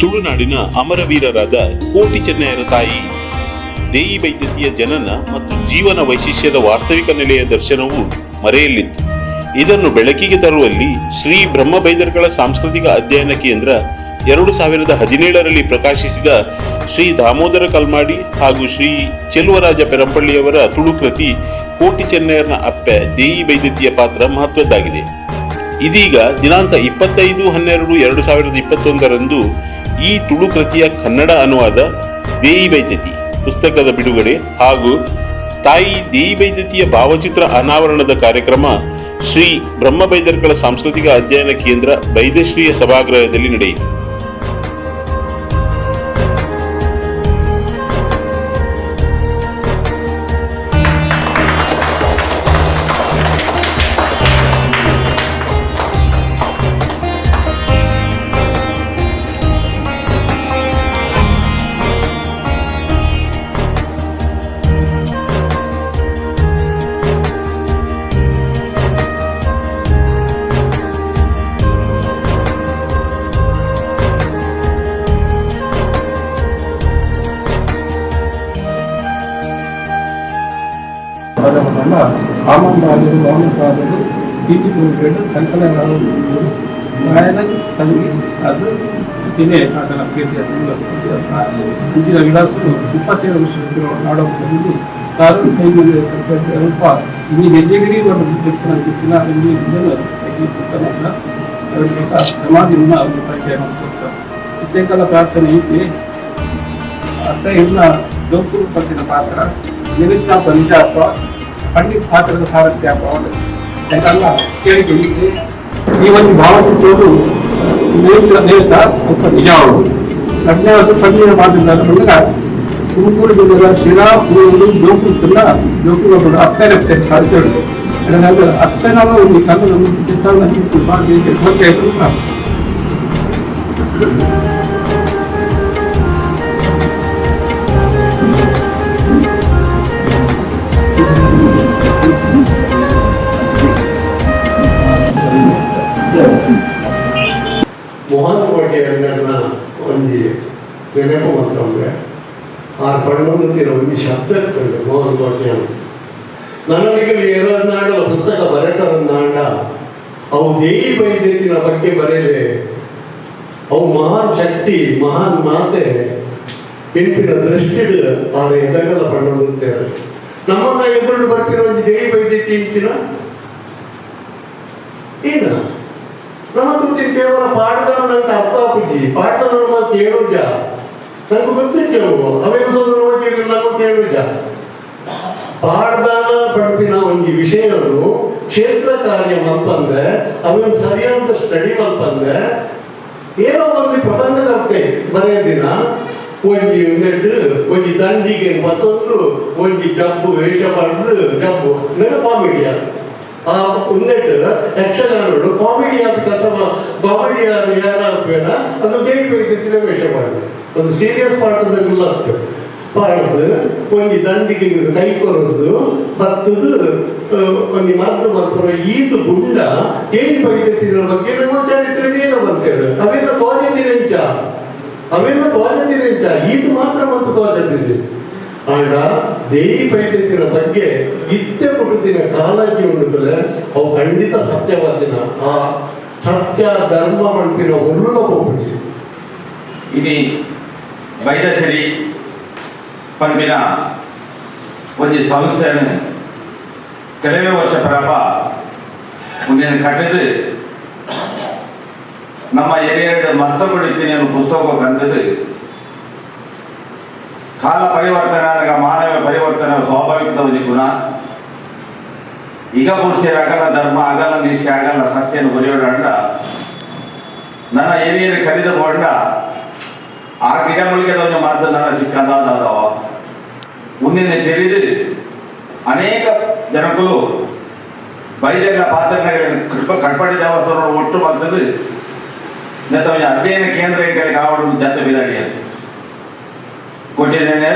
ತುಳುನಾಡಿನ ಅಮರವೀರರಾದ ಕೋಟಿ ಚೆನ್ನಯರ ತಾಯಿ ದೇಯಿ ಬೈದ್ಯತಿಯ ಜನನ ಮತ್ತು ಜೀವನ ವೈಶಿಷ್ಟ್ಯದ ವಾಸ್ತವಿಕ ನೆಲೆಯ ದರ್ಶನವು ಮರೆಯಲ್ಲಿತ್ತು. ಇದನ್ನು ಬೆಳಕಿಗೆ ತರುವಲ್ಲಿ ಶ್ರೀ ಬ್ರಹ್ಮ ಬೈದರ್ಕಳ ಸಾಂಸ್ಕೃತಿಕ ಅಧ್ಯಯನ ಕೇಂದ್ರ 2017ರಲ್ಲಿ ಪ್ರಕಾಶಿಸಿದ ಶ್ರೀ ದಾಮೋದರ ಕಲ್ಮಾಡಿ ಹಾಗೂ ಶ್ರೀ ಚೆಲುವರಾಜ ಪೆರಂಪಳ್ಳಿಯವರ ತುಳು ಕೃತಿ ಕೋಟಿ ಚೆನ್ನಯರ್ನ ಅಪ್ಪೆ ದೇಯಿ ಬೈದ್ಯತಿಯ ಪಾತ್ರ ಮಹತ್ವದ್ದಾಗಿದೆ. ಇದೀಗ ದಿನಾಂಕ 25-12-2021ರಂದು ಈ ತುಳು ಕೃತಿಯ ಕನ್ನಡ ಅನುವಾದ ದೇಯಿ ಬೈದ್ಯತಿ ಪುಸ್ತಕದ ಬಿಡುಗಡೆ ಹಾಗೂ ತಾಯಿ ದೇಯಿ ಬೈದ್ಯತಿಯ ಭಾವಚಿತ್ರ ಅನಾವರಣದ ಕಾರ್ಯಕ್ರಮ ಶ್ರೀ ಬ್ರಹ್ಮ ಬೈದರ್ಕಳ ಸಾಂಸ್ಕೃತಿಕ ಅಧ್ಯಯನ ಕೇಂದ್ರ ಬೈದಶ್ರೀಯ ಸಭಾಗೃಹದಲ್ಲಿ ನಡೆಯಿತು. ಪದವನ್ನ ಆಮಂಬಾದರು ಮೌನಪಾದರು ಬೀದಿಪೂರ್ವೆಡು ಸಂಕಲನ ರಾಯನ ತಂಗಿ ಅದು ತಿನೆ ಆತನ ಪ್ರೀತಿಯ ಅಂಚಿನ ವಿಳಾಸ 27 ವರ್ಷ ನಾಡೋದು ಸಾರು ಸೈನ್ಯದ ರೂಪ ಇಲ್ಲಿ ಗೆಜ್ಜೆಗಿರಿ ಒಂದು ದಿಕ್ಕಿನ ಇಲ್ಲಿ ಸಮಾಧಿಯನ್ನು ಅವರು ಪರಿಚಯ ಮಾಡಿಕೊಡ್ತಾರೆ. ಇತ್ತೇಕಲ ಪ್ರಾರ್ಥನೆ ಐತಿ. ಅತ್ತ ಇನ್ನ ಜೋಕುರು ಪತ್ತಿನ ಪಾತ್ರ ಜಗನ್ನಾಥ ನಿಜಾಪ ಪಂಡಿತ್ ಪಾತ್ರದ ಸಾರಥ್ಯ ಎಲ್ಲ ಕೇಳಿಕೊಂಡಿದ್ದೆ. ಈ ಒಂದು ಭಾವಚಿತ್ರವು ನೇತ್ರ ನೇತ ಅಲ್ಪ ನಿಜ. ಎರಡನೇದು ಕಣ್ಣಿನ ಮಾತಿನ ಬಂದಾಗ ತುಮಕೂರು ಜಿಲ್ಲೆಯ ಶಿರಾ ಪೂರು ಜೋಕುತ್ತಲ್ಲ ಜೋಕುಗಳು ಅಪ್ಪೆನ ಸಾಧ್ಯ ಉಂಟು. ಅಪ್ಪೆನ ಒಂದು ಕನ್ನಡ ಚಿತ್ರ. ಮೋಹನ್ ಕೋಟೆ ಅನ್ನೋದನ್ನ ಒಂಜಿ ನೆನಪು ಮಂತಂದ್ರೆ ಆರ್ ಪಣ್ಣೊಂದಿನ ಒಂಜಿ ಶಬ್ದ ಇರ್ತದೆ. ಮೋಹನ್ ಕೋಟೆ ನನಗೆ ಏರನ್ನಾಡಲ ಪುಸ್ತಕ ಬರೆತರನ್ನಾಂಡ ಅವು ದೇವಿ ವೈದ್ಯತಿನ ಬಗ್ಗೆ ಬರೆಯಲೆ. ಅವು ಮಹಾನ್ ಶಕ್ತಿ, ಮಹಾನ್ ಮಾತೆ ಇಂಪಿನ ದೃಷ್ಟಿಡ್ ಆರ ಎದಗಲ ಪಣ್ಣೊಂದುತ್ತೇವೆ. ನಮ್ಮ ಎದುರು ಬರ್ತಿರೋ ಒಂಜಿ ದೇವಿ ವೈದ್ಯತಿ ಇಂಚಿನ ಏನ ನಮ್ಮ ತುರ್ತಿ ಕೇವಲ ಪಾಠದ ನಂಗೆ ಅರ್ಥ ಆಪುಜಿ. ಪಾಠದ ನಮ್ಮ ಕೇಳುಜ, ನಂಗೆ ಗೊತ್ತಿದ್ದೆವು. ಅವೇನು ಸೊಂದ ನಮ್ಮ ಕೇಳುಜ. ಪಾಡ್ದಾನ ಪಡ್ಪಿನ ಒಂಜಿ ವಿಷಯನು ಕ್ಷೇತ್ರ ಕಾರ್ಯ ಮಲ್ಪಂದ್ರೆ, ಅವೇನು ಸರಿಯಾದ ಸ್ಟಡಿ ಮಲ್ಪಂದ್ರೆ, ಏನೋ ಒಂದು ಪ್ರಸಂಗಕರ್ತೆ ಬರೆಯ ದಿನ ಒಂಜಿ ನೆಟ್ ಒಂಜಿ ದಂಡಿಗೆ ಮತ್ತೊಂದು ಒಂಜಿ ಜಬ್ಬು ವೇಷ ಪಡೆದು ಜಬ್ಬು ಕಾಮಿಡಿಯ ಆ ಉಂದೆಟ್ ಯಕ್ಷಗಾನಗಳು ಕಾಮಿಡಿ ಆದ ಕಸಮ ಕಾಮಿಡಿ ಯಾರಾಗ್ಬೇಡ. ಅದು ದೇವಿ ವೈದ್ಯತಿನ ವೇಷ ಮಾಡುದು ಒಂದು ಸೀರಿಯಸ್ ಪಾಠದ ಆಗ್ತದೆ. ಪಾಡ್ದು ಒಂಜಿ ದಂಡಿಗೆ ಕೈ ಕೊರದು ಬತ್ತದು ಒಂಜಿ ಮದ್ದು ಮಲ್ಪುರ ಈತು ಗುಂಡ ದೇವಿ ವೈದ್ಯತಿನ ಬಗ್ಗೆ ನಮ್ಮ ಚರಿತ್ರೆ ಏನು ಬಂತೇವೆ. ಅವೆಲ್ಲ ತೋಜದಿರೆಂಚ, ಅವೆಲ್ಲ ತೋಜದಿರೆಂಚ, ಈತು ಮಾತ್ರ ಮತ್ತು ತೋಜದಿದೆ. ಆಂಡ ದೇವಿ ಪೈತ್ಯತಿನ ಬಗ್ಗೆ ಇತ್ತೆ ಪುಟ್ಟುತ್ತಿನ ಕಾಳಜಿ ಉಂಡುತ್ತಲೆ ಅವು ಖಂಡಿತ ಸತ್ಯವಾದಿನ ಆ ಸತ್ಯ ಧರ್ಮ ಪನ್ಪಿನ ಒಳ್ಳುಲ ಪೋಪುಜಿ. ಇನಿ ಬೈದಸಿರಿ ಪನ್ಪಿನ ಒಂಜಿ ಸಂಸ್ಥೆಯನ್ನು ಕೆಲವೇ ವರ್ಷ ಪ್ರಭ ಮುಂದಿನ ಕಟ್ಟದು ನಮ್ಮ ಎರೆಯೆರಡು ಮಸ್ತಕೊಡಿತೀನಿ ಪುಸ್ತಕ ಕಂದದು. ಕಾಲ ಪರಿವರ್ತನೆ, ಮಾನವ ಪರಿವರ್ತನೆ ಸ್ವಾಭಾವಿಕದ ಒಂದು ಗುಣ. ಈಗ ಪುರುಷರ ಅಗಲ ಧರ್ಮ, ಅಗಲ ನಿಷ್ಠೆ, ಅಗಲ ಸತ್ಯನ ಬರೆಯೋಣ. ನನ್ನ ಹಿರಿಯರು ಕರೆದುಕೊಂಡ ಆ ಗಿಡಮೂಲಿಕೆದ ಒಂದು ಮಾತು ನನ್ನ ಸಿಕ್ಕಂದಾದವ. ಮುಂದಿನ ತಿಳಿದು ಅನೇಕ ಜನಗಳು ಬೈದೆಲ್ಲ ಪಾತ್ರಗಳ ಕಟ್ಪಾಡಿ ದೇವಸ್ಥಾನ ಒಟ್ಟು ಬಂತದ್ದು ಅಧ್ಯಯನ ಕೇಂದ್ರ ಕಾವಡು ಜತ್ತ ಬಿದಾಡಿಯದು ಕೊಟ್ಟಿದ್ದೇನೆ.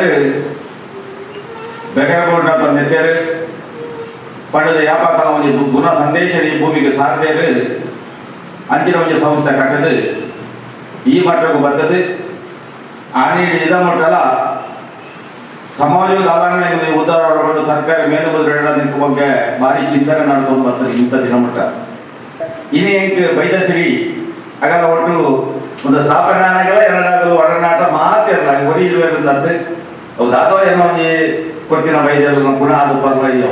ಬೆಗರಗೊಂಡ ನೆತ್ತೇರು ಪಡೆದ ಯಾಪಾಕಲ ಒಂಜಿ ಗುಣ ಸಂದೇಶ ಈ ಭೂಮಿಗೆ ಸಾರ್ತೇರು. ಅಂಚಿನ ಒಂಜಿ ಸಂಸ್ಥೆ ಕಟ್ಟದು. ಈ ಮಟ್ಟಕ್ಕೆ ಬರ್ತದೆ. ಆನೆ ಇದ ಮಟ್ಟಲ್ಲ ಸಮಾಜದ ದಾಲಾಂಗಣ ಉದ್ಧಾರ ಮಾಡಿಕೊಂಡು ಸರ್ಕಾರ ಮೇಲೆ ಬಂದ್ರೆ ಬಗ್ಗೆ ಭಾರಿ ಚಿಂತನೆ ನಡೆದು ಬರ್ತದೆ ಇಂಥ ದಿನಮಟ್ಟ. ಇನ್ನು ಹೆಂಗ್ ಬೈದಸಿರಿ ಹಾಗಲ್ಲ ಒಟ್ಟು ಒಂದು ಸ್ಥಾಪನೆ ಆಗಲ್ಲ, ಎರಡಾಗಲು ಒಡನಾಟ ಮಾತಿರಲ್ಲ ಒರಿ ಇರಬೇಕಂತ ಹೌದು. ಏನೋ ಒಂಜಿ ಕೊಡ್ತಿನ ಬೈದರು ಗುಣ ಅದು ಪರವಾಗಿಲ್ಲ.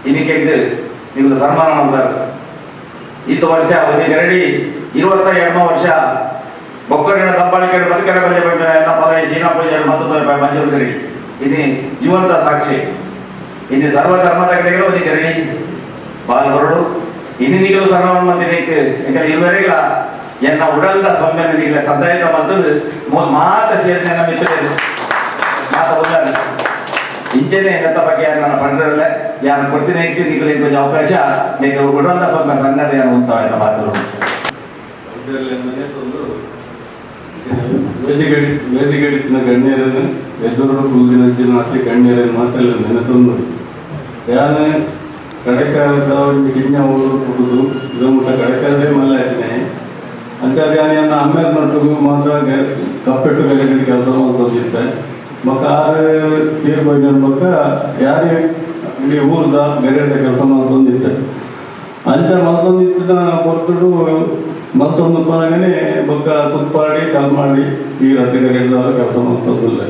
ಇನ್ನಕ್ಕೆ ನೀವು ಸನ್ಮಾನ ಮಾಡ್ತಾರೆ. ಇಂಥ ವರ್ಷ ಒಂದು ಗರಡಿ 22ನೇ ವರ್ಷ ಬೊಕ್ಕರಿನ ದಬ್ಬಾಳಿಕೆ ಬದುಕರ ಬಲ್ಲೆ ಬಂದ ಎಲ್ಲ ಪದ ಸೀನಾ ಪೂಜೆ ಮತ್ತು ಮಂಜೂರು ಗರಡಿ ಇನ್ನು ಜೀವಂತ ಸಾಕ್ಷಿ. ಇನ್ನು ಸರ್ವಧರ್ಮದ ಒಂದು ಗರಡಿ ಬಾಲ್ ಬರಡು ಇನ್ನು ನೀವು ಸನ್ಮಾನ ಮಂದಿನಕ್ಕೆ ಯಾಕಂದ್ರೆ ಇರುವರೆಗಳ ಎನ್ನ ಉಡಲ್ದ ಸೌಮ್ಯ ನಿಧಿಗಳ ಸಂದಾಯದ ಬಂದದ್ದು ಮಾತ ಸೇರಿ ನನ್ನ ಮಿತ್ರರು ಮಾತ ಉಲ್ಲಾರ ಇಂಚೆನೆ ಎನ್ನತ್ತ ಬಗ್ಗೆ ನನ್ನ ಪಂಡ್ರಲ್ಲ ಯಾರು ಕೊಡ್ತೀನಿ ನಿಗಳಿಗೆ ಕೊಂಚ ಅವಕಾಶ మీకు ಉಡಲ್ದ ಸೌಮ್ಯ ನನ್ನದೇ ಅಂತ ಎನ್ನ ಮಾತು. ವೇದಿಕೆಡಿತ್ತಿನ ಗಣ್ಯರನ್ನು ಎದುರು ಕುಲ್ದಿನ ಅತಿ ಗಣ್ಯರನ್ನು ಮಾತೆಲ್ಲ ನೆನೆತೊಂದು ಯಾನೆ ಕಡೆಕಾಲದ ಒಂದು ಕಿಂಜ ಊರು ಕುಡಿದು ಇದು ಮುಟ್ಟ ಕಡೆಕಾಲದೇ ಮಲ್ಲ ಆಯ್ತನೆ ಅಂತ ಯಾನೆಯನ್ನ ಅಮ್ಮೇಲೆ ಮಟ್ಟಿಗೂ ಮಾತ್ರ ಕಪ್ಪೆಟ್ಟು ಬೇರೆ ಕೆಲಸ ಮಾಡ್ಕೊಂಡಿದ್ದೆ. ಮಕ್ಕ ಆರು ತೀರ್ಪು ಮಕ್ಕ ಯಾರೇ ಇಡೀ ಊರ್ದ ಬೇರೆ ಕೆಲಸ ಮಾಡ್ಕೊಂಡಿದ್ದೆ. ಅಂಚ ಮಲ್ತೊಂದಿತ್ತಿನ ಪೊರ್ತುಡು ಮತ್ತೊಂದು ಪನಗನೆ ಬೊಕ್ಕ ಕುತ್ಪಾಡಿ ಕಲ್ಮಾಡಿ ಈ ರಟ್ಟಿಗರೆಲ್ಲ ಕೆಲಸ ಮಾಡ್ತದಿಲ್ಲ.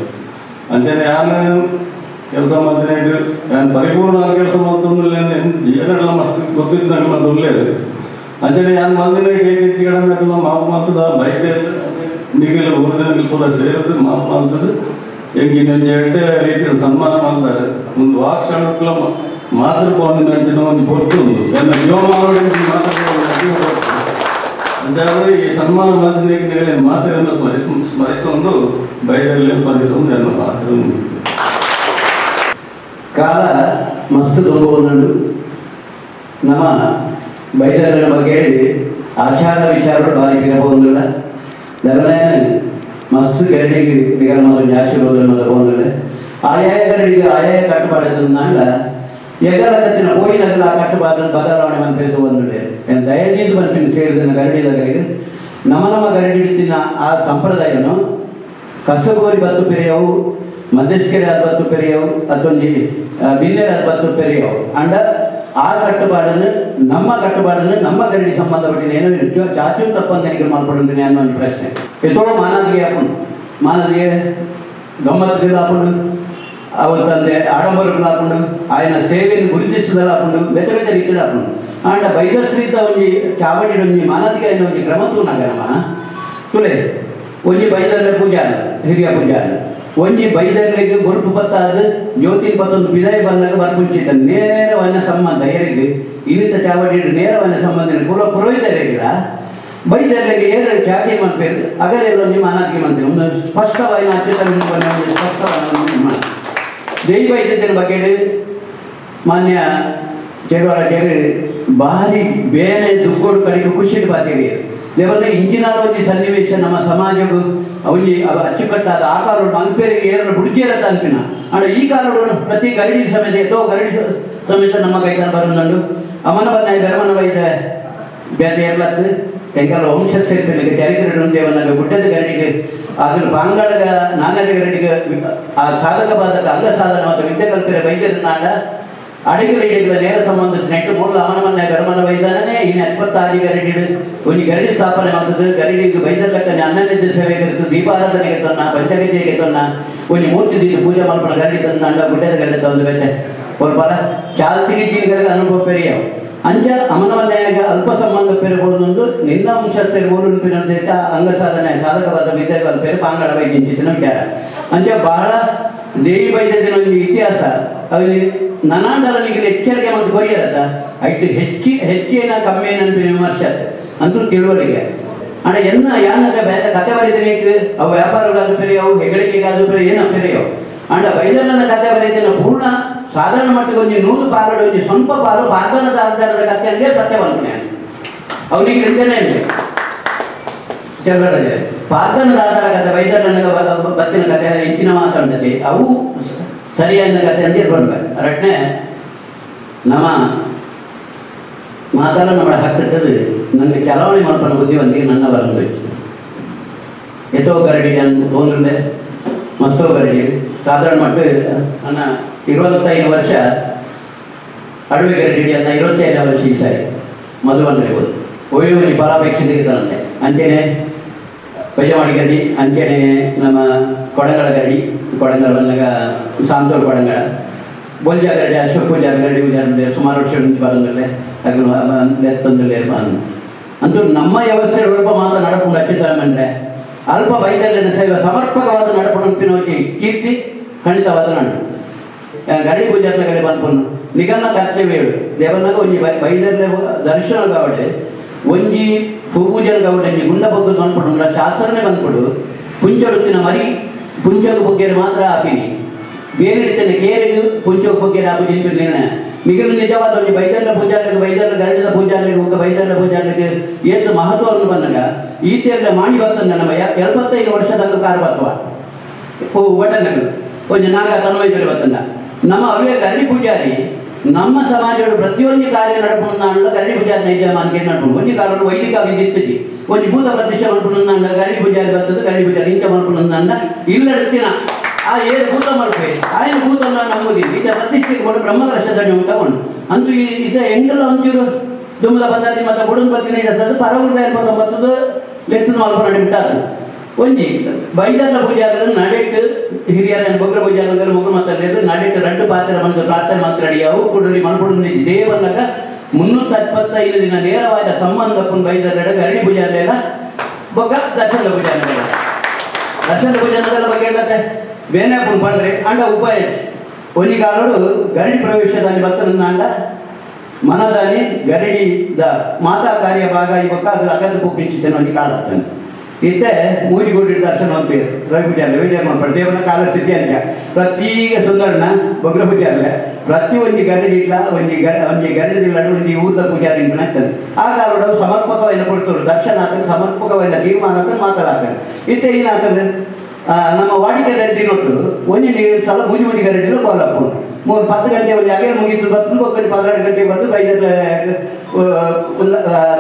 ಅಂಚನೆ ಯಾನು ಕೆಲಸ ಮಾಡ್ತೀನಿ, ನಾನು ಪರಿಪೂರ್ಣ ಕೆಲಸ ಮಾಡ್ತೊಂದಿಲ್ಲ, ಜೀವನ ಮಸ್ತ್ ಗೊತ್ತಿತ್ತು ನಂಗೆ ಮತ್ತೆ ಒಳ್ಳೇದು. ಅಂಚನೆ ಯಾನ್ ಮಲ್ದಿನ ಕಡೆ ಮಾವು ಮಾತದ ಬೈಕ್ ನೀಗೆಲ್ಲ ಊರಿನ ಕೂಡ ಸೇರಿದ್ದು ಮಾತು ಮಾಡ್ತದೆ. ಎಂಗಿನ ಎಡ್ಡೆ ರೀತಿಯ ಸನ್ಮಾನ ಮಾಡ್ತಾರೆ. ಒಂದು ವಾಕ್ಷಣಕ್ಕೂ ಮಾತೃಭವನ ಒಂದು ಕೊಟ್ಟು ಎಲ್ಲ ಮಾತೃ ಅಂತಾದ್ರೆ ಈ ಸನ್ಮಾನ ಮಾಡಿದ ಮಾತೆಯನ್ನು ಸ್ಮರಿಸೊಂದು ಬೈರಲ್ಲಿ ಸ್ಮರಿಸೊಂದು ಎನ್ನ ಮಾತು. ಕಾಲ ಮಸ್ತ್ ದೊಂಬುವಂಡು ನಮ್ಮ ಬೈದರ ಬಗ್ಗೆ ಆಚಾರ ವಿಚಾರಗಳು ಬಾರಿ ಪಿರಬಹುದು. ದರಲೇನ ಮಸ್ತ್ ಗರಡಿಗೆ ಬಿಗರ ಮತ್ತು ಆಶೀರ್ವಾದ ಹೋದ್ರೆ ಆಯಾಯ ಗರಡಿಗೆ ಆಯಾಯ ಕಟ್ಟುಪಾಡು ಎಗರಕತ್ತಿನ ಹೋಯಿನಗಲ ಆ ಕಟ್ಟುಪಾಡನ್ನು ಬದಲಾವಣೆ ಮಂತ್ರಿತು ಬಂದುಡೆ ದಯದೀದು ಬಂಪಿನ ಸೇರಿದ ಗರಡಿದಗರಿಗೆ ನಮ್ಮ ನಮ್ಮ ಗರಡಿನ ಆ ಸಂಪ್ರದಾಯನು ಕಸಗೋರಿ ಬತ್ತು ಪೆರಿಯವು, ಮಧ್ಯಸ್ಕೆರೆ ಆದ ಬತ್ತು ಪೆರಿಯವು, ಅತ್ತೊಂಜಿ ಬಿಲ್ಲೆರ ಬತ್ತು ಪೆರಿಯವು. ಅಂಡ ಆ ಕಟ್ಟುಪಾಡನ್ನು ನಮ್ಮ ಕಟ್ಟುಪಾಡನ್ನು ನಮ್ಮ ಗರಡಿ ಸಂಬಂಧಪಟ್ಟಿನ ಏನೋ ಚಾಚು ತಪ್ಪಂತ ಮಾಡ್ಕೊಂಡು ಅನ್ನೋ ಒಂದು ಪ್ರಶ್ನೆ. ಎತ್ತೋ ಮಾನದಿಗೆ ಹಾಕೊಂಡು ಮಾನದಿಗೆ ಗಮ್ಮತ್ತಿಗೆ ಹಾಕೊಂಡು ಅವತ್ತಂದೆ ಆಡಂಬರಗಳು ಹಾಕೊಂಡು ఆయన ಸೇವೆಯನ್ನು ಗುರುತಿಸಿದಲ್ಲ ಹಾಕೊಂಡು ಬೇತೆ ಬೇತೆ ರೀತಿಯಲ್ಲಿ ಹಾಕೊಂಡು ಆಂಡ ಬೈದಶ್ರೀತ ಒಂಜಿ ಚಾವಡಿ ಒಂಜಿ ಮಾನದಿಗೆ ಒಂಜಿ ಕ್ರಮ ತೂನಾಗ ನಮ್ಮ ತುಲೆ ಒಂಜಿ ಬೈದರ್ಲೆ ಪೂಜೆ ಹಿರಿಯ ಪೂಜೆ ಒಂಜಿ ಬೈದರ್ಲೆಗೆ ಗುರುಪು ಪತ್ತಾದ ಜ್ಯೋತಿ ಪತ್ತೊಂದು ಬಿದಾಯಿ ಬಂದಾಗ ಬರ್ಪುಂಚಿತ ನೇರವನ್ನ ಸಂಬಂಧ ಏರಿಗೆ ಇನ್ನಿತ ಚಾವಡಿ ನೇರವನ್ನ ಸಂಬಂಧ ಪುರ ಪುರೋಹಿತರಿಗಿಲ್ಲ ಬೈದರ್ಲೆಗೆ ಏರ ಚಾಕಿ ಮಾಡ್ಬೇಕು ಅಗಲೆಲ್ಲ ಒಂಜಿ ಮಾನಾದಿಗೆ ಮಂತ್ರಿ ಒಂದು ಸ್ಪಷ್ಟವಾದ ಅತ್ಯುತ್ತಮ ಸ್ಪಷ್ಟವಾದ ದೈವ ವೈದ್ಯತೆಯ ಬಗ್ಗೆ ಮಾನ್ಯ ಚೆರುವರ ಭಾರಿ ಬೇರೆ ದುಗ್ಗೋಡು ಕಡೆಗೆ ಖುಷಿ ಬಾತಿರಿ. ದೇವರ ಇಂಜಿನಾರ ಒಂಜಿ ಸನ್ನಿವೇಶ ನಮ್ಮ ಸಮಾಜಕ್ಕೂ ಒಂಜಿ ಅಚ್ಚುಕಟ್ಟಾದ ಆಕಾರ ಮಲ್ಪೇರಿಗೆ ಏರನ್ನು ಬುಡ್ಜೇರ ತಲುಪಿನ ಅಂಡ ಈ ಕಾಲಡು ಪ್ರತಿ ಗರಡಿ ಸಮೇತ ಎತ್ತೋ ಗರಡಿ ಸಮೇತ ನಮ್ಮ ಕೈತಾನ ಬರುಂದುಂಡು ಅಮನ ಬನ್ನ ಗರಮನ ವೈದ್ಯ ಬೇತೆ ಏರ್ಲತ್ತು ತೆಂಕಲ ವಂಶ ಸೇರ್ಪೆನಿಗೆ ಚರಿತ್ರೆ ದೇವನಾಗ ಗುಡ್ಡದ ಗರಡಿಗೆ ಅದ್ರ ಪಾಂಗಡದ ನಾನದ ಗರಡಿಗೆ ಆ ಸಾಧಕ ಬಾಧಕ ಅಂಗ ಸಾಧನ ಮತ್ತು ವಿದ್ಯೆ ಕಲ್ಪಿರ ವೈದ್ಯರ ನಾಡ ಅಡಿಗಲ ಇಡಿಗಳ ನೇರ ಸಂಬಂಧ ನೆಟ್ಟು ಮೂಲ ಅಮನಮನ್ನ ಗರಮನ ವೈದ್ಯನೇ ಇನ್ನು 76 ಗರಡಿ ಒಂಜಿ ಗರಡಿ ಸ್ಥಾಪನೆ ಮಾಡ್ತದೆ. ಗರಡಿಗೆ ವೈದ್ಯ ತಕ್ಕನೆ ಅನ್ನನಿದ್ದ ಸೇವೆಗೆ ಇರ್ತದೆ, ದೀಪಾರಾಧನೆಗೆ ತನ್ನ ಪಂಚಗತಿಗೆ ತನ್ನ ಒಂಜಿ ಮೂರ್ತಿ ದೀಪ ಪೂಜೆ ಮಲ್ಪನ ಗರಡಿ ತಂದ ಗುಡ್ಡದ ಗರಡಿ ತಂದು ಬೇತೆ ಒಲ್ಪ ಚಾಲ್ತಿಗೆ ಜೀವಿಗಳಿಗೆ ಅನುಭವ ಪೆರಿಯ ಅಂಚ ಅಮನವನ್ಯಾಗ ಅಲ್ಪ ಸಂಬಂಧ ಪೆರಬಹುದು ನಿನ್ನ ಅಂಶ ಅಂಗ ಸಾಧನೆ ಸಾಧಕವಾದ ವಿದ್ಯೆ ಪೇರು ಪಾಂಗಡ ವೈದ್ಯ ವಿಚಾರ ಅಂಚ ಬಹಳ ದೇವಿ ವೈದ್ಯದ ಒಂದು ಇತಿಹಾಸ ಅಲ್ಲಿ ನನಾಂಡಲನಿಗೆ ಎಚ್ಚರಿಕೆ ಮತ್ತು ಕೊರಿಯರತ್ತ ಐಟು ಹೆಚ್ಚಿ ಹೆಚ್ಚೇನ ಕಮ್ಮಿ ಏನಂತ ವಿಮರ್ಶೆ ಅಂತೂ ತಿಳುವಳಿಕೆ ಅಣ್ಣ ಎನ್ನ ಯಾನದ ಬೇರೆ ಕತೆ ಬರೀತೀನಿ ಅವು ವ್ಯಾಪಾರಗಾದ್ರು ಪೆರಿಯವು ಹೆಗಳಿಕೆಗಾದ್ರು ಪೆರಿಯ ಏನೋ ಪೆರಿಯವು ಅಂಡ ವೈದ್ಯನ ಕತೆ ಬರೀತೀನಿ ಪೂರ್ಣ ಸಾಧಾರಣ ಮಟ್ಟಿಗೆ ಒಂಜಿ 100 ಪಾಲಡು ಒಂಜಿ ಸ್ವಲ್ಪ ಪಾಲು ಪಾದನದ ಆಧಾರದ ಕತೆ ಅಂದೇ ಸತ್ಯ ಬಂದ್ಬಿಟ್ಟೆ ಅವನಿಗೆ ಇಂತನೇ ಇದೆ ಚಂದ್ರರಾಜ ಪಾದನದ ಆಧಾರ ಕತೆ ವೈದ್ಯನ ಬತ್ತಿನ ಕತೆ ಹೆಚ್ಚಿನ ಮಾತಾಡ್ತದೆ ಅವು ಸರಿಯಾದ ಕತೆ ಅಂತ ಬರ್ಬೇಕು. ರಟ್ನೆ ನಮ್ಮ ಮಾತಾಡ ನಮ್ಮ ಹಕ್ಕದ್ದು ನನಗೆ ಚಲಾವಣೆ ಮಾಡ್ಕೊಂಡು ಬುದ್ಧಿವಂತಿಕೆ ನನ್ನ ಬರಂದು. ಎತ್ತೋ ಗರಡಿ ತೋಂದ್ರೆ ಮಸ್ತೋ ಗರಡಿ ಸಾಧಾರಣ ಮಟ್ಟ ನನ್ನ 25 ವರ್ಷ ಅಡುಗೆ ಗರಡಿ ಅನ್ನ 25 ವರ್ಷ ಈ ಸಾರಿ ಮಧುವನ್ರಿರ್ಬೋದು ಒಯ್ಯೂರಿ ಫಲಾಪೇಕ್ಷೆ ಇದ್ದಾರಂತೆ. ಅಂಚೆನೆ ಪೈಜಮಾಡಿ ಗರಡಿ, ಅಂಚೆನೆ ನಮ್ಮ ಕೊಡಂಗಳ ಗರಡಿ, ಕೊಡಂಗಳ ಬಂದಾಗ ಸಾಂತೋರು ಕೊಡಂಗಳ ಬೊಲ್ಜ ಗರಡಿ, ಅಶೋಕ್ ಪೂಜಾರಿ ಗರಡಿ ಪೂಜಾರಿ ಸುಮಾರು ವರ್ಷ ಬರಂದ್ರೆ ತೊಂದರೆ ಅಂತೂ ನಮ್ಮ ವ್ಯವಸ್ಥೆ ಸ್ವಲ್ಪ ಮಾತ್ರ ನಡಪುಂಡು ಅಚ್ಯುತಂದ್ರೆ ಅಲ್ಪ ವೈದ್ಯರನ್ನು ಸೇವೆ ಸಮರ್ಪಕವಾದ ನಡಪುಂಡು ಹೋಗಿ ಕೀರ್ತಿ ಖಂಡಿತವಾದ ನಾನು ಗರಡಿ ಪೂಜಾರ್ನ ಕಡೆ ಬಂದ್ಕೊಂಡು ನಿಗಮ ಕರ್ತವ್ಯ ದೇವನಾಗ ಒಂಜಿ ವೈದ್ಯರ ದರ್ಶನ ಕಾವಡೆ ಒಂಜಿ ಪೂಜನ ಕಾವಡೆ ಒಂಜಿ ಗುಂಡ ಬಗ್ಗು ಬಂದ್ಬಿಡು ಶಾಸ್ತ್ರನೇ ಬಂದ್ಬಿಡು ಪುಂಚೊಡುತ್ತಿನ ಮರಿ ಪುಂಚಗ ಬೊಗ್ಗೆರೆ ಮಾತ್ರ ಆಪಿನಿ ಬೇರೆ ರೀತಿಯ ಕೇರಿಗೂ ಪುಂಚೋಗ ಬೊಗ್ಗೆರೆ ಆಪು ಜಿಂಪು ನಿರ್ಣಯ ನಿಗಮ ನಿಜವಾದ ಒಂಜಿ ವೈದ್ಯರ ಪೂಜಾರಿಗೆ ವೈದ್ಯರ ಗರಡಿದ ಪೂಜಾರಿಗೆ ಒಕ್ಕ ವೈದ್ಯರ ಪೂಜಾರಿಗೆ ಏತು ಮಹತ್ವವನ್ನು ಬಂದಾಗ ಈತೆಲ್ಲ ಮಾಡಿ ಬರ್ತಂದ ನಮ್ಮ 75 ವರ್ಷದ ಕಾರು ಬರ್ತವ ಒಟನಗಳು ಒಂಜಿ ನಾಗ ತನ್ವೈದ್ಯರು ಬರ್ತಂದ ನಮ್ಮ ಅವೇ ಗರಡಿ ಪೂಜಾರಿ ನಮ್ಮ ಸಮಾಜದ ಪ್ರತಿಯೊಂದು ಕಾರ್ಯ ನಡಪುಂಡು ಗರಡಿ ಪೂಜಾರಿ ನೈಜ ಮಾನ್ಗೆ ನಡ್ಪುಂಡು ಒಂಜಿ ಕಾರಣ ವೈದಿಕ ವಿದ್ಯುತ್ತಿ ಒಂಜಿ ಭೂತ ಪ್ರತಿಷ್ಠೆ ಮಲ್ಪುಂಡು ಗರಡಿ ಪೂಜಾರಿ ಬರ್ತದೆ ಗರಡಿ ಪೂಜಾರಿ ಇಂಚ ಮಲ್ಪುಂಡು ಇಲ್ಲಡ್ತಿನ ಆ ಏಳು ಭೂತ ಮಲ್ಪೆ ಆಯನ ಭೂತ ನಂಬುದಿ ಈತ ಪ್ರತಿಷ್ಠೆಗೆ ಕೊಡು ಬ್ರಹ್ಮಕಲಶ ತಗೊಂಡು ಅಂತೂ ಈತ ಹೆಂಗೆಲ್ಲ ಒಂಚೂರು ದುಮ್ಮದ ಪದ್ಧತಿ ಮತ್ತು ಬುಡನ್ ಬತ್ತಿನ ಇಡಸದು ಪರವೃದ ಬತ್ತದು ಲೆಕ್ಕದ ಮಲ್ಪ ನಡಿಬಿಟ್ಟಾತು ಒಂಜಿ ಬೈದರ್ನ ಪೂಜಾರರು ನಡೆಟ್ಟು ಹಿರಿಯರ ಬೊಗ್ರ ಪೂಜಾರ ಮೊಗ್ರು ಮಾತಾಡಿದ್ರು ನಡೆಟ್ಟು ರಡ್ಡು ಪಾತ್ರ ಬಂದು ಪ್ರಾರ್ಥನೆ ಮಾತಾಡಿ ಅವು ಕುಡರಿ ಮಲ್ಪುಡು ದೇವನ್ನಗ 325 ದಿನ ನೇರವಾದ ಸಂಬಂಧ ಪುನ್ ಬೈದರ ಗರಡಿ ಪೂಜಾರಲ್ಲ ಬೊಕ್ಕ ದರ್ಶನ ಪೂಜಾರ ದರ್ಶನ ಪೂಜಾರಲ್ಲ ಬಗ್ಗೆ ಹೇಳತ್ತೆ ಬೇನೆ ಪುನ್ ಪಂಡ್ರೆ ಅಂಡ ಉಪಾಯ ಒಂಜಿ ಕಾಲಡು ಗರಡಿ ಪ್ರವೇಶದಲ್ಲಿ ಬರ್ತನ ಅಂಡ ಮನದಾನಿ ಗರಡಿ the ಮಾತಾ ಕಾರ್ಯ ಭಾಗ ಈ ಬೊಕ್ಕ ಅದ್ರ ಅಗದ ಪೊಪ್ಪಿಂಚಿತೇನೆ ಒಂಜಿ ಕಾಲ ಇತ್ತೆ ಮೂಜಿಗುಡಿ ದರ್ಶನ ಅಂತ ರವಿ ಪೂಜಾರಿ ವಿಜಯ ಮಾಡ್ತಾರೆ ದೇವನ ಕಾಲ ಸ್ಥಿತಿ ಅಂತ ಪ್ರತೀಕ ಸುಂದರನ ಬೊಗ್ರ ಪೂಜಾರಲ್ಲ ಪ್ರತಿ ಒಂಜಿ ಗರಡಿ ಇಲ್ಲ ಒಂಜಿ ಒಂಜಿ ಗರಡಿ ಇಲ್ಲ ಒಂಜಿ ಊರ್ದ ಪೂಜಾರಿ ಆಗ್ತದೆ ಆ ಕಾಲದ ಸಮರ್ಪಕವಾಗಿ ಕೊಡ್ತಾರೆ ದರ್ಶನ ಆಗ್ತದೆ ಸಮರ್ಪಕವಾದ ತೀರ್ಮಾನ ಆಗ್ತದೆ ಮಾತಾಡ್ತಾರೆ ಇತ್ತೆ ಏನಾಗ್ತದೆ ನಮ್ಮ ವಾಡಿಕೆದಲ್ಲಿ ದಿನೊಟ್ಟು ಒಂಜಿ ಸಲ ಮೂಜಿ ಮೂಜಿ ಗರಡಿಲು ಕೋಲಪ್ಪು 3 10 ಗಂಟೆ ಒಂದು ಅಗೆ ಮುಗಿತು ಬತ್ತು ಒಕ್ಕಲಿ 12 ಗಂಟೆಗೆ ಬಂದು ಬೈದ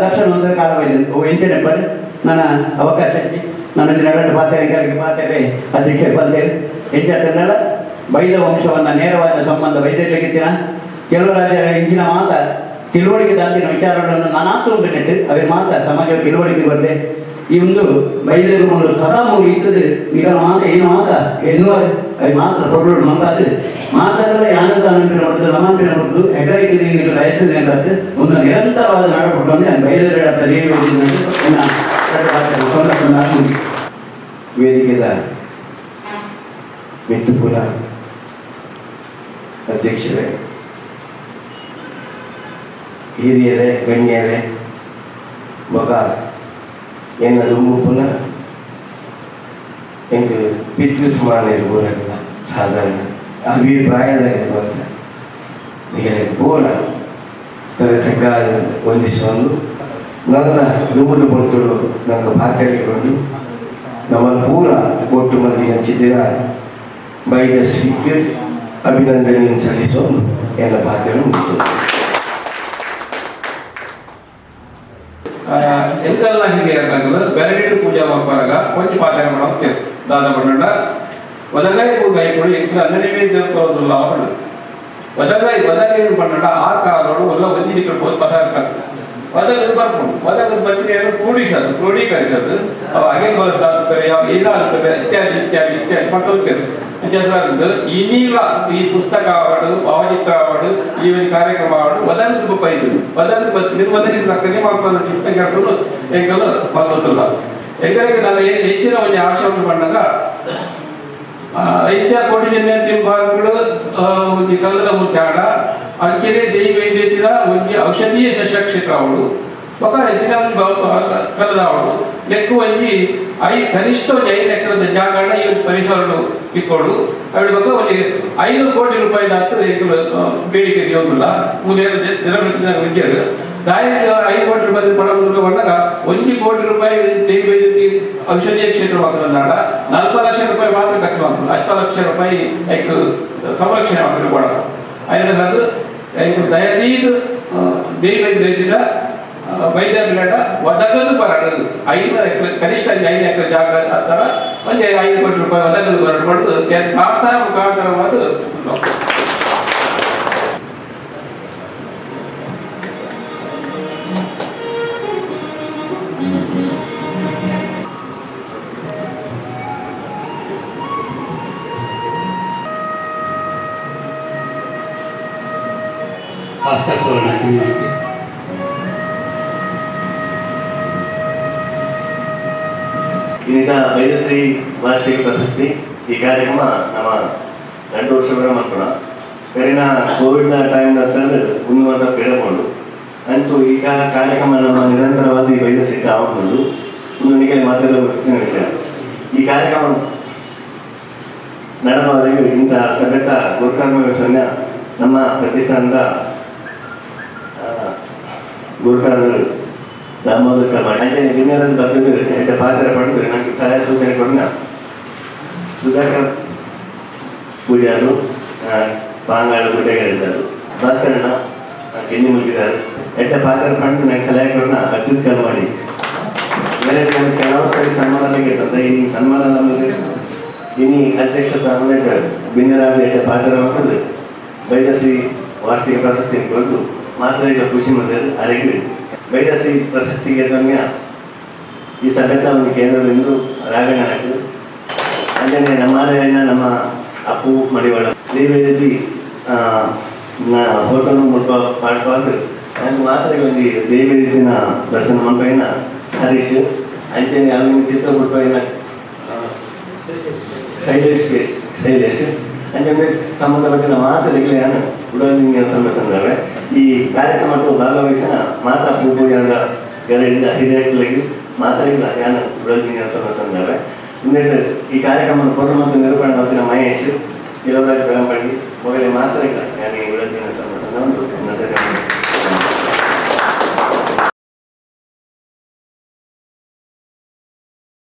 ದರ್ಶನ ಒಂದು ಕಾಲ ಬೈದ ಎಂಟನೇ ಬನ್ನಿ ನನ್ನ ಅವಕಾಶಕ್ಕೆ ನನ್ನ ಎರಡು ಪಾತ್ರೆ ಪಾತ್ರೆ ಅಧ್ಯಕ್ಷ ಬಂದೇನೆ ಹೆಚ್ಚಾತಂದಲ್ಲ ಬೈದ ವಂಶವನ್ನು ನೇರವಾದ ಸಂಬಂಧ ಬೈದಲಿಕ್ಕಿನ ಕೆಲವು ರಾಜ್ಯರ ಇಂಚಿನ ಮಾತ ತಿಳುವಳಿಕೆ ದಾಂತಿನ ವಿಚಾರಗಳನ್ನು ನಾನಾತು ಉಂಟು ನೆಟ್ಟು ಅವರ ಮಾತ ಸಮಾಜ ತಿಳುವಳಿಕೆ ಬಂದೆ ಈ ಒಂದು ಬೈದರು ಸದಾ ಮೂರು ಇರ್ತದೆ ಈಗ ಮಾತ ಏನು ಮಾತ ಎನ್ನುವ ಅవి ಮಾತ್ರ பொருள் ಮಂಗಾದು ಮಾತಾಡಲ್ಲ ಯಾನಂದ ನೋಡುದು ನಮ್ಮಂತೆ ನೋಡುದು ಹೆಗರಿಗೆ ಬಯಸಿದ ಒಂದು ನಿರಂತರವಾದ ನಾಡಪಟ್ಟು ನಾನು ಬೈದರ ವೇದಿಕೆದ ಮೆಟ್ಟುಪುರ ಅಧ್ಯಕ್ಷರೇ, ಹಿರಿಯರೇ, ಗಣ್ಯರೇ, ಮಗ ಎನ್ನ ದುಂಬುಪುನ ಎಂಕ್ ಪಿತೃ ಸಮಾನ ಇರ್ಬೋದಲ್ಲ ಸಾಧಾರಣ ಅಭಿಪ್ರಾಯದ ಬಂತ ಪೂರ ತಲೆ ತಗ್ಗ ವಂದಿಸುವಂದು ನನ್ನ ದುಂಬುದ ಪೊರ್ತುಡು ನಂಗೆ ಪಾತ್ರೆಗೊಂಡು ನಮ್ಮನ್ನು ಪೂರ ಒಟ್ಟು ಮಂದಿ ಹಂಚಿದ್ದೀರ ಬೈದ ಶ್ರೀಗೆ ಅಭಿನಂದನೆ ಸಲ್ಲಿಸೋದು ಎನ್ನ ಪಾತ್ರ ಮುಗಿತು. ಎಂತೆಲ್ಲ ಹಿರಿಯರಾಗಲು ಗರಡಿಡು ಪೂಜೆ ಮಾಡ್ಪಾಗ ಕೊಂಚ ಪಾತ್ರ ಮಾಡೋಕೆ ದಾದ ಬಣ್ಣ ಒದಗಾಯಿ ಪೂಗಾಯಿಗಳು ಎಂಕುಲು ಅನ್ನನಿವೇದ್ಯ ಅವಳು ಒದಗಾಯಿ ಒದಗಾಯಿ ಬಣ್ಣ ಆ ಕಾಲೋಡು ಒಲ್ಲ ಒಂಜಿ ಬೋದು ಪದಾರ್ಥ ಒದಗದು ಬರ್ಪುಂಡು ಒದಗದು ಬಂದ್ರೆ ಕ್ರೋಢೀಸದು ಕ್ರೋಢೀಕರಿಸೋದು ಅವ ಅಗೆ ಬಳಸಾಗ್ತದೆ ಯಾವ ಏನಾಗ್ತದೆ ಇತ್ಯಾದಿ ಇತ್ಯಾದಿ ಇತ್ಯಾದಿ ಮಕ್ಕಳು ಇನಿಲ ಈ ಪುಸ್ತಕ ಆವಡು ಭಾವಚಿತ್ರ ಆವಡು ಈ ಒಂದು ಕಾರ್ಯಕ್ರಮ ಆವಡು ಒದಗದು ಬೈದು ಒದಗದು ಬತ್ತಿನ ಒದಗಿದ ಲಕ್ಕನೆ ಮಾಡ್ಕೊಂಡು ಚಿಂತೆ ಕೇಳ್ಕೊಂಡು ಎಂಕಲು ಬಂದಿಲ್ಲ. ಎಂಕರಿಗೆ ನಾನು ಹೆಚ್ಚಿನ ಒಂದು ಆಶಯವನ್ನು ಬಂದಾಗ ಐತ್ಯ ಕೋಟಿ ಜನ ಭಾಗಗಳು ಒಂದು ಕಲ್ಲದ ಮುಟ್ಟಾಡ ಅಂಚನೆ ದೇವಿ ವೈದ್ಯತಿನ ಒಂದು ಔಷಧೀಯ ಸಸ್ಯ ಅವಳು ఒక ಹೆಚ್ಚಿನ ಕಲ್ಲದ ಅವಳು ಲೆಕ್ಕ ಒಂಜಿ ಕನಿಷ್ಠ ಒಂಜಿ 5 ಎಕರೆದ ಜಾಗಣ ಈ ಪರಿಸರ ತಿಕ್ಕೋಡು ಅವಳ ಬಗ್ಗೆ ಒಂಜಿ 5 ಕೋಟಿ ರೂಪಾಯಿ ದಾತು ಬೇಡಿಕೆ ಹೋಗಿಲ್ಲ ಮೂಲ ವಿದ್ಯೆ ದಾಯಿ 5 ಕೋಟಿ ರೂಪಾಯಿ ಪಡ ಬಂದಾಗ 1 ಕೋಟಿ ರೂಪಾಯಿ ದೇವಿ ವೈದ್ಯತಿ ಔಷಧೀಯ ಕ್ಷೇತ್ರ ಮಾತ್ರ 40 ಲಕ್ಷ ರೂಪಾಯಿ ಮಾತ್ರ ಖರ್ಚು ಮಾಡ್ತಾರೆ 10 ಲಕ್ಷ ರೂಪಾಯಿ ಸಂರಕ್ಷಣೆ ಮಾಡ್ತಾರೆ ಕೊಡ ಐದು ದಯದೀದು ದೇವಿ ವೈದ್ಯದ ಬೈದರ್ಲೆಡ ಒದಗದು ಬರಡು 5 ಎಕರೆ ಕನಿಷ್ಠ 5 ಎಕರೆ ಜಾಗ ಆ ಥರ ಒಂದು 5 ಕೋಟಿ ರೂಪಾಯಿ ಒದಗದು ಬರಡು ಪಡೆದು ಪ್ರಾರ್ಥನಾ ಮುಖಾಂತರವಾದ. ಭಾಸ್ಕರ್ ಸುವರ್ಣ. ಇನ್ನಿತ ಬೈರಶ್ರೀ ವಾರ್ಷಿಕ ಪ್ರಶಸ್ತಿ ಈ ಕಾರ್ಯಕ್ರಮ ನಮ್ಮ 2 ವರ್ಷಗಳ ಮಕ್ಕಳ ಕರಿನ ಕೋವಿಡ್ ಟೈಮ್ ಸರ್ ಉನ್ನತ ಪೇಡಬಹುದು ಅಂತೂ ಈ ಕಾರ್ಯಕ್ರಮ ನಮ್ಮ ನಿರಂತರವಾಗಿ ಬೈರಶ್ರೀ ಆಗುವುದು ಮುಂದಿನ ಮಾತಾಡಲು ವಿಷಯ. ಈ ಕಾರ್ಯಕ್ರಮ ನಡೆದವರೆಗೂ ಇಂಥ ಸಭೆತ ಗುರುಕರ್ಮ ವಿಷಯ ನಮ್ಮ ಪ್ರತಿಷ್ಠಾನದ ಗುರುಕರ್ಮರು ದಾಮೋದರ ಕರ್ಮ ಅದೇ ದಿನದಲ್ಲಿ ಬರ್ತದೆ ಎಡ್ಡೆ ಪಾತ್ರ ಪಡೆದು ನನಗೆ ಸಹಾಯ ಸೂಚನೆ ಕೊಡಿನ ಸುಧಾಕರ್ ಪೂಜಾರು ಪಾಂಗಾಳ ಗುಡ್ಡೆಗಳಿದ್ದರು ಭಾಸ್ಕರಣ್ಣ ಗೆಲ್ಲಿ ಮುಗಿದಾರು ಎಡ್ಡೆ ಪಾತ್ರ ಪಡೆದು ನನಗೆ ಸಲಹೆ ಕೊಡಿನ ಅಚ್ಯುತ್ ಕಲ್ಮಾಡಿ ಬೇರೆ ಕೆಲವು ಸರಿ ಸನ್ಮಾನ ಇರ್ತದೆ. ಈ ಸನ್ಮಾನ ನಮಗೆ ಇನಿ ಅಧ್ಯಕ್ಷ ಬಿನ್ನರಾಜ ಎಡ್ಡೆ ಪಾತ್ರ ಮಾಡ್ತದೆ ಬೈದಶ್ರೀ ವಾರ್ಷಿಕ ಪ್ರಶಸ್ತಿ ಕೊಟ್ಟು ಮಾತ್ರ ಈಗ ಖುಷಿ ಮಂದಿರ ಅರೆಗೆ ಬೈದಶ್ರೀ ಪ್ರಶಸ್ತಿಗೆ ಗಮ್ಯ ಈ ಸಭೆತ ಒಂದು ಕೇಂದ್ರದಿಂದ ರಾಗಣ್ಣ ಹಾಕಿದ್ರು. ಅಂಜನೆ ನಮ್ಮ ನಮ್ಮ ಅಪ್ಪು ಮಡಿವಾಳ ದೇವೇದಿ ಫೋಟೋನು ಮುಟ್ಪ ಪಾಡ್ಪಾದು ನಂಗೆ ಮಾತ್ರ ಒಂದು ದೇವೇದಿನ ದರ್ಶನ ಮಂಪೈನ ಹರೀಶ್ ಅಂಚನೆ ಅಲ್ಲಿನ ಚಿತ್ರ ಮುಟ್ಪೈನ ಶೈಲೇಶ್ ಶೈಲೇಶ್ ಅಂಚನೆ ಸಂಬಂಧಪಟ್ಟಿನ ಮಾತ್ರ ಉಡೋದಿಂಗ ಸಂಬಂಧವೆ ಈ ಕಾರ್ಯಕ್ರಮಕ್ಕೆ ಭಾಗವಹಿಸಿನ ಮಾತಾ ಪೂಜಾರ ಗರಡಿದ ಹಿರಿಯರಿಗೆ ಮಾತ್ರ ಇಲ್ಲ ಯಾನು ಉಡೋದಿಂಗ ಸಂಬಂಧವೆ ಇನ್ನೆರಡು ಈ ಕಾರ್ಯಕ್ರಮ ಪೂರ್ಣ ಮತ್ತು ನಿರೂಪಣೆ ಮಾಡ್ತಿನ ಮಹೇಶ್ ಇರೋದಾಗಿ ಬೆಳಂಬಳ್ಳಿ ಮೊದಲೇ ಮಾತ್ರ ಇಲ್ಲ ಯಾನು ಈ ಉಡೋದಿಂಗ ಸಂಬಂಧ ಒಂದು.